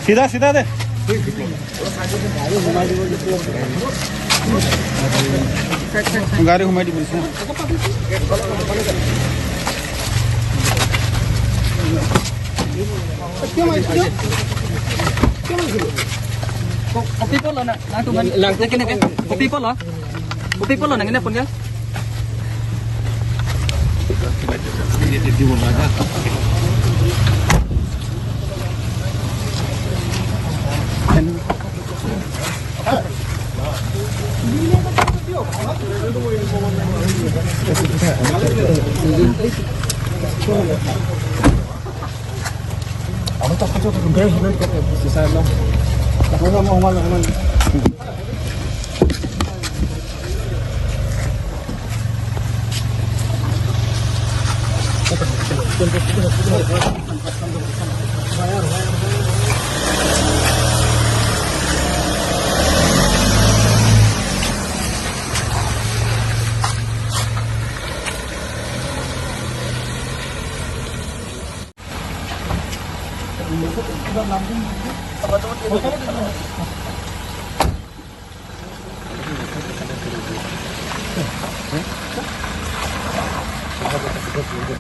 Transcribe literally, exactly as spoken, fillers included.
सीधा, सीधा दे। गाड़ी घुमाई दी पुलिस ने। Kopi pulo na, na tuhan. Lang tu kene ke. Kopi pulo. Kopi pulo nang ini pun ya.